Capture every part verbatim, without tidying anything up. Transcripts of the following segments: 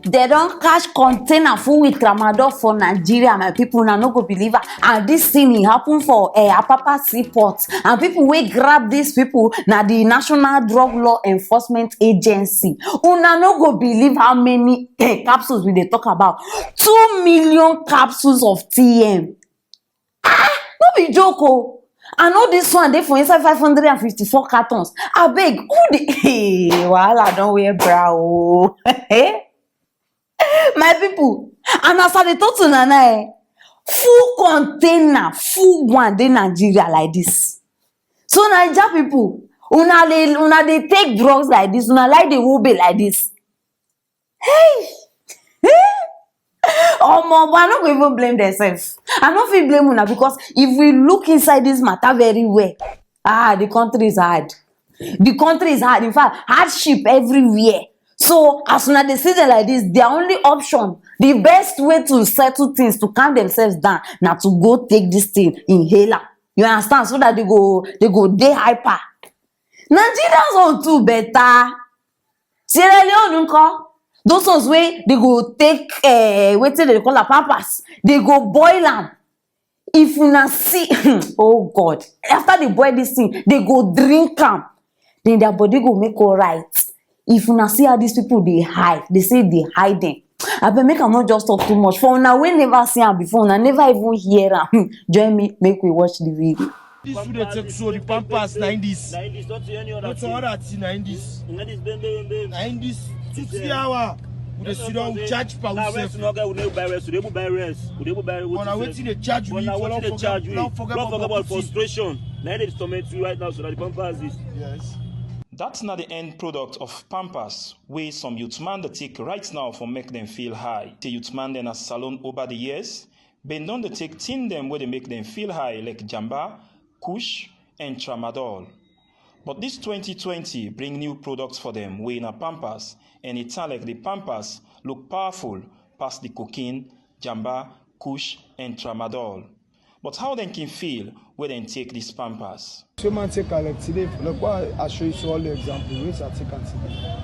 They don catch container full with tramadol for Nigeria, my people, una no go believe am. And this thing, e happen for, eh, Apapa Seaport. And people wey grab these people na the National Drug Law Enforcement Agency. Una no go believe how many, eh, capsules we dey talk about. Two million capsules of T M. Ah, no be joke o. And all this one dey for inside five hundred and fifty-four cartons. Abeg, who dey, hey, wahala don wear bra o. My people, and as I dey talk to una now, eh, full container, full one dey Nigeria like this. So Naija people, una dey, una dey take drugs like this, una like dey wobe like this. Hey! Omo, but I no go even blame themselves. I no fit blame una, because if we look inside this matter very well, ah, the country is hard. The country is hard. In fact, hardship everywhere. So as una dey see them like this, their only option, the best way to settle things, to calm themselves down, na to go take this thing, inhaler. You understand? So that they go, they go dey hyper. Nigerians own too better. Sierra Leone nko? Those ones wey they go take, eh, wetin they call am, Pampers. They go boil am. If una see, oh God, after they boil this thing, they go drink am. Then their body go make alright. If una see how these people dey hide, they say they hide them. Abeg, make I no just talk too much. For una wey never see am before, una never even hear am, join me, make we watch the video. This wey dey take so, the Pampers, na im this. Na im this, not any other thing. Not other thing, na im this. Na this, bam, bam, bam. Na im this. Two, three hour. We dey sit down, we charge per we sef. Rest, no get, we dey buy rest, we dey buy rest, we dey buy rest. Una wetin dey charge we? Una wetin dey charge we? Don't forget about frustration. Na im dey torment we right now, so na the Pampers this. Yes. That's not the end product of Pampers, wey some youth man dey take right now for make them feel high. The youth man dem na Salon over the years, been don dey take thing dem wey dey make them feel high, like Jamba, Kush, and Tramadol. But this twenty twenty bring new products for them, wey na Pampers, and it sound like the Pampers look powerful pass the cocaine, Jamba, Kush, and Tramadol. But how dem can feel wey dem take this Pampers? So man take am like today, look why I show you all the example. Wait, I take am today.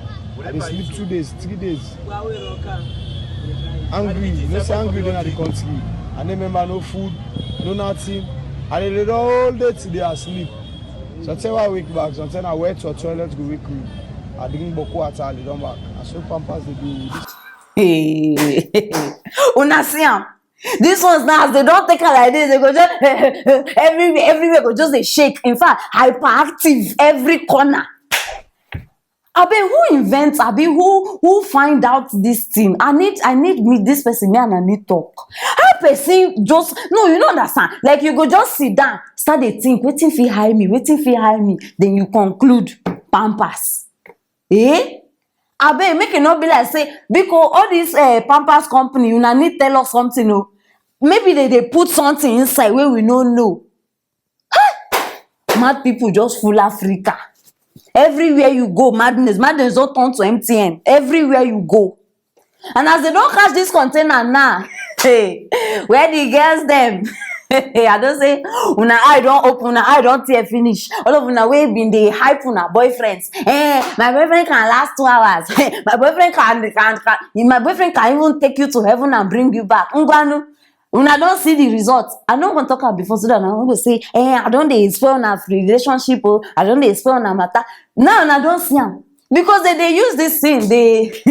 I dey sleep two days, three days. Angry, you know say angry dey na the country. I no remember no food, no nothing. I dey lay down all day today, I sleep. Sometimes I wake back, sometimes I went to toilet go wake me. I drink boko water, I lay down back. I so Pampers dey do. Hey, una see am? These ones now, as they don take am like this, they go just everywhere, everywhere go just dey shake. In fact, hyperactive every corner. Abi who invent? Abi who who find out this thing? I need I need me this person. Me and I need talk. How person just, no, you no understand. Like, you go just sit down, start dey think wetin fit high me, wetin fit high me. Then you conclude Pampers. Eh? Abeg, make e no be like say, because all this, eh, Pampers company, una need tell us something o. Maybe they dey put something inside wey we no know. Mad people just full Africa. Everywhere you go, madness. Madness don turn to M T N. Everywhere you go. And as they don catch this container now, hey, where the girls dem? I don say, una eye don open, una eye don tear finish. All of una wey been dey hype una boyfriends. Eh, my boyfriend can last two hours. My boyfriend can, can, can, my boyfriend can even take you to heaven and bring you back. Ngwanu, una don see the result. I no wan talk am before so that una go say, eh, I don dey spoil una relationship o. I don dey spoil una matter. Now una don see am. Because they dey use this thing, they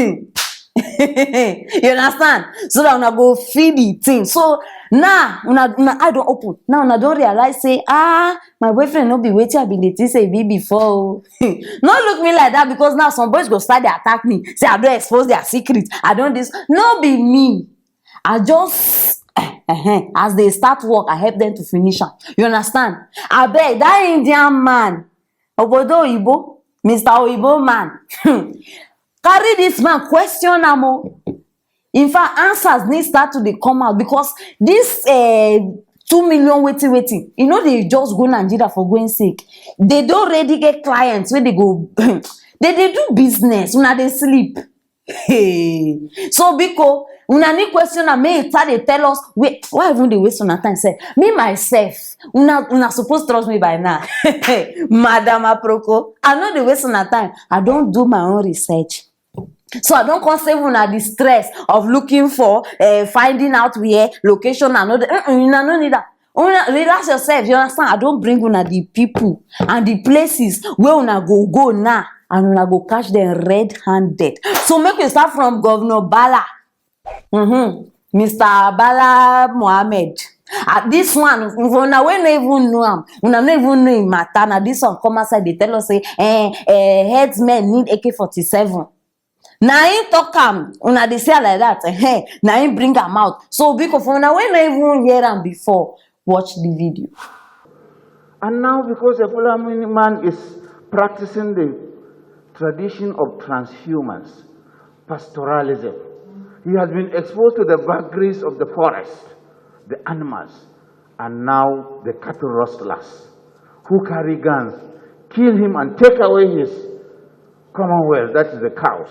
you understand? So that una go feel the thing. So now una, una eye don open. Now una don realize say, ah, my boyfriend no be wetin I been dey think say e be before o. No look me like that, because now some boys go start dey attack me. Say I don expose their secret. I don this. No be me. I just as they start work, I help them to finish am. You understand? Abeg, that Indian man, Obodo Oyibo, Mister Oyibo man, carry this man, question am o. In fact, answers need start to dey come out, because this, eh, two million wetin wetin, e no dey just go Nigeria for going sake. They don already get clients wey dey go, they dey do business, una dey sleep. Hey. So biko, una need question am, make e start dey tell us, wait, why even dey waste una time sef? Me myself, una, una suppose trust me by now. Madam Aproko, I no dey waste una time. I don do my own research. So I don't come save una the stress of looking for, uh, finding out where location and all the, mm-mm, una no need that. Una relax yourself, you understand? I don't bring una the people and the places where una go go now and una go catch them red-handed. So make we start from Governor Bala. Mm-hmm. Mister Bala Mohammed. Ah, this one, una wey no even know am, una no even know him matter. Na this one come outside dey tell us say, eh, eh, headsmen need A K forty-seven. Na him talk am, una dey see am like that. Eh, na him bring am out. So biko, for una wey no even hear am before, watch the video. And now, because a Fulani man is practicing the tradition of transhumance, pastoralism, he has been exposed to the vagaries of the forest, the animals, and now the cattle rustlers who carry guns, kill him, and take away his commonwealth, that is the cows.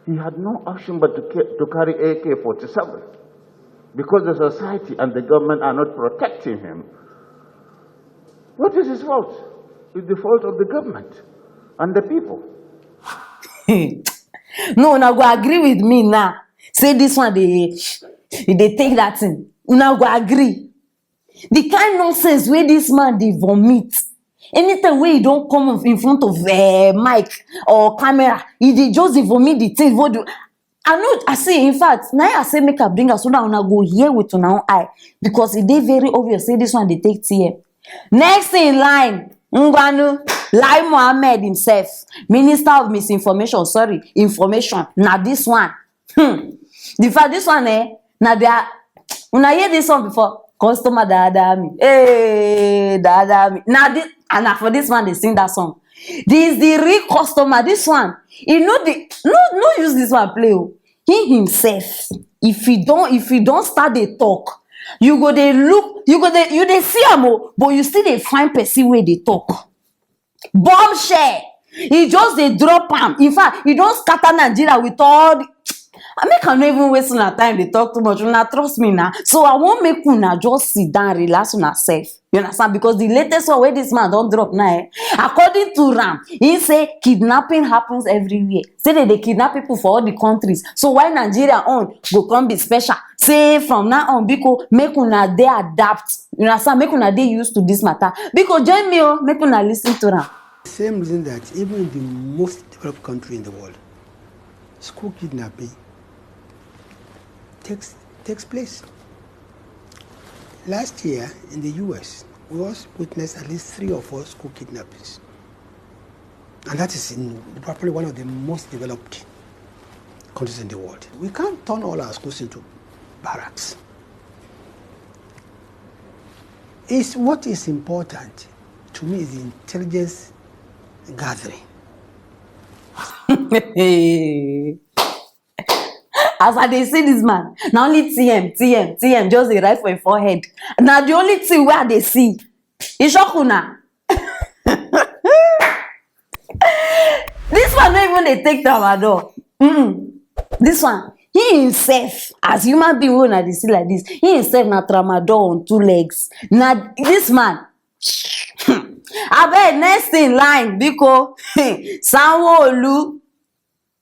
He had no option but to, ca- to carry A K forty-seven because the society and the government are not protecting him. What is his fault? It's the fault of the government and the people. No, una go agree with me now. Say this one dey, e dey take that thing. Una go agree. The kind nonsense wey this man dey vomit. Anytime wey he don come in front of, eh, mic or camera, he dey just dey vomit the thing. Wey do I know, I see, in fact, na I say make I bring am so that una go hear with una own eye, because e dey very obvious say this one dey take T M. Next in line, Ngwanu, Lai Mohammed himself, Minister of Misinformation, sorry, Information, na this one. Hmm. The fact, this one, eh, na their, una hear this song before? Customer da da me, hey, da da me. Na this, and na for this one dey sing that song. This the real customer. This one, e no dey, no, no use this one play o. He himself, if he don, if he don start dey talk, you go dey look, you go dey, you dey see am o, but you still dey find person wey dey talk. Bombshell. He just dey drop am. In fact, he don scatter Nigeria with all the, I make I no even waste una time dey talk too much. Una trust me na. So I wan make una just sit down, relax una sef. You understand? Because the latest one wey this man don drop now, eh, according to am, he say kidnapping happens everywhere. Say dem dey kidnap people for all the countries. So why Nigeria own go come be special? Say from now on, biko, make una dey adapt. You understand? Make una dey used to this matter. Biko, join me o, make una listen to am. Same reason that even in the most developed country in the world, school kidnapping takes takes place. Last year in the U S, we also witnessed at least three or four school kidnappings. And that is in probably one of the most developed countries in the world. We can't turn all our schools into barracks. Is what is important to me is the intelligence gathering. As I dey see this man, na only T M, T M, T M just dey write for him forehead. Na the only thing wey I dey see. E shock una. This one no even dey take tramadol. Mm. This one, he himself, as human being wey una dey see like this, he himself na tramadol on two legs. Na this man. Abeg, next in line, biko. Sanwo-Olu.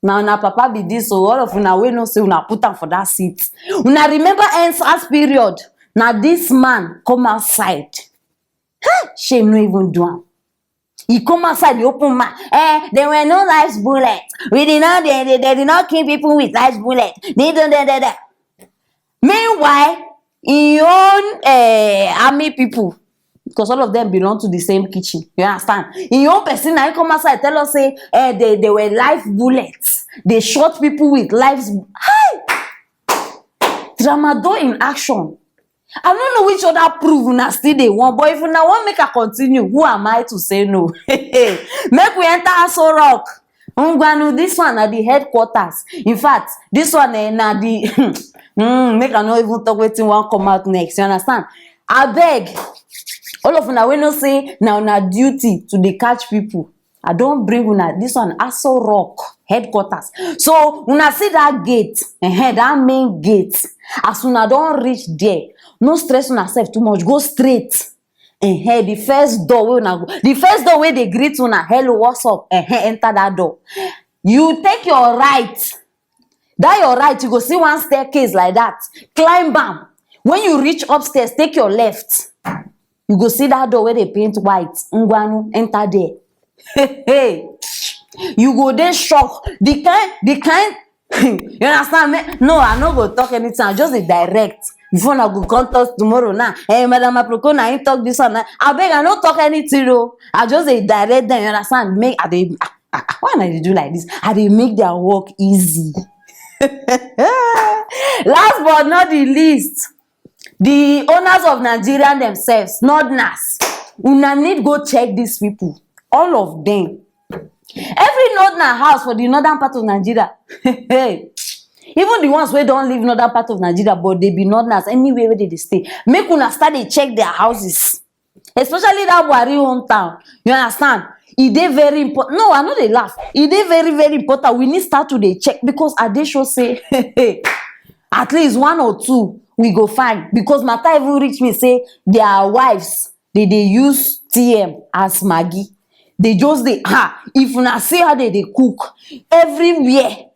Na una papa be this o. All of una wey know say una put am for that seat. Una remember End SARS period? Na this man come outside. Hey, shame no even do am. He come outside, he open mouth. Eh, there were no live bullets. We did not, they, they, they did not kill people with live bullets. They don't, they, they, they. Meanwhile, him own, eh, army people, because all of them belong to the same kitchen, you understand? Him own person na him come outside tell us say, eh, they, they were live bullets. They shot people with live. Hey! Tramadol in action. I no know which other proof una still dey want, but if una wan make I continue, who am I to say no? Make we enter Aso Rock. Ngwanu, this one na the headquarters. In fact, this one, eh, na the, mm, make I no even talk wetin wan come out next. You understand? Abeg, all of una wey know say na una duty to dey catch people, I don bring una this one, Aso Rock headquarters. So una see that gate, eh, that main gate. As una don reach there, no stress una sef too much. Go straight. Eh, the first door wey una go, the first door wey dey greet una, "Hello, what's up?" Eh, enter that door. You take your right, that your right, you go see one staircase like that. Climb am. When you reach upstairs, take your left. You go see that door where they paint white. Ngwanu, enter there. Hey, you go dey shock. The kind, the kind. You understand me? No, I no go talk anything. I just dey direct. Before I go come talk tomorrow now. Hey, Madam Aproko, na him talk this one. Now. I beg, I no talk anything though. I just dey direct them. You understand? Make I dey. Ah, ah, why I dey do like this? I dey make their work easy. Last but not the least, the owners of Nigeria themselves, Northerners, una need go check these people, all of them. Every Northerner house for the northern part of Nigeria, even the ones wey don leave northern part of Nigeria but they be Northerners, anywhere where they dey stay, make una start dey check their houses, especially that Buhari hometown. You understand? E dey very important. No, I no dey laugh. E dey very, very important. We need start to dey check because I dey sure say at least one or two we go find, because matter even reach me say their wives dey dey use T M as Maggi. They just dey, ha, if una see how they dey cook everywhere.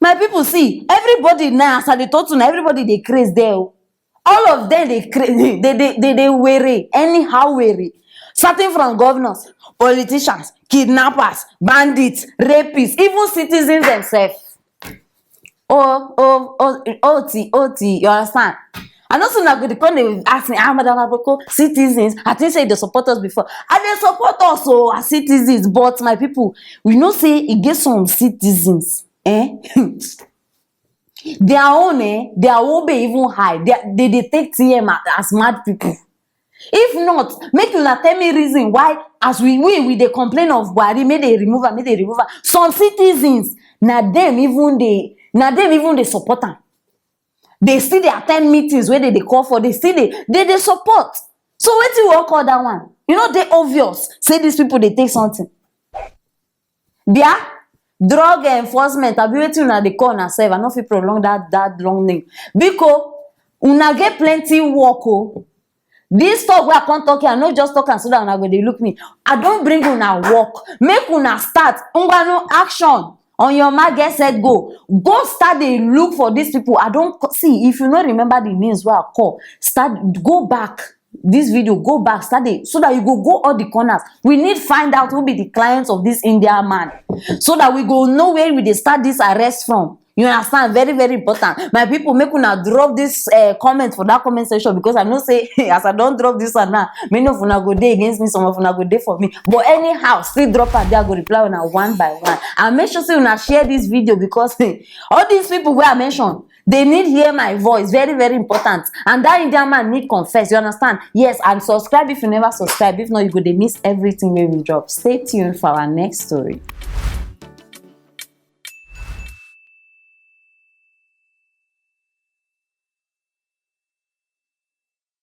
My people, see, everybody now, as I dey talk to now, everybody dey craze there. Oh. All of them dey craze, they dey they dey weary, anyhow weary. Starting from governors, politicians, kidnappers, bandits, rapists, even citizens themselves. Oh, oh, oh, O T, O T, you understand? I know soon I go dey come dey ask me, ah, Madam Aproko, citizens, I think say they support us before. And they support us, oh, as citizens, but my people, we know say e get some citizens, eh? Their own, eh, their own be even high. They, they, they take T M as, as mad people. If not, make una tell me reason why, as we we we dey complain of Buhari, make they remove am, make they remove am. Some citizens, na them even dey, na them even dey support am. They still dey attend meetings where they dey call for, they still dey they dey support. So wetin we wan call that one? You know, dey obvious say these people dey take something. Bia, drug enforcement, abi wetin una dey call una sef? I no fit prolong that that long name. Biko, una get plenty work o. This talk wey I come talk here, I no just talk am so that una go dey look me. I don bring una work. Make una start. Ngwanu, action. On your mark, get set, go. Go start dey look for these people. I don co- see, if you no remember the names wey I call, start, go back. This video, go back, start dey, so that you go go all the corners. We need find out who be the clients of this India man, so that we go know where we dey start this arrest from. You understand? Very, very important. My people, make una drop this uh, comment for that comment section, because I know say as I don drop this one now, many of una go dey against me, some of una go dey for me. But anyhow, still drop am there, I go reply una one by one. And make sure say una share this video, because all these people wey I mention, they need hear my voice. Very, very important. And that Indian man need confess. You understand? Yes, and subscribe if you never subscribe. If not, you go dey miss everything wey we drop. Stay tuned for our next story.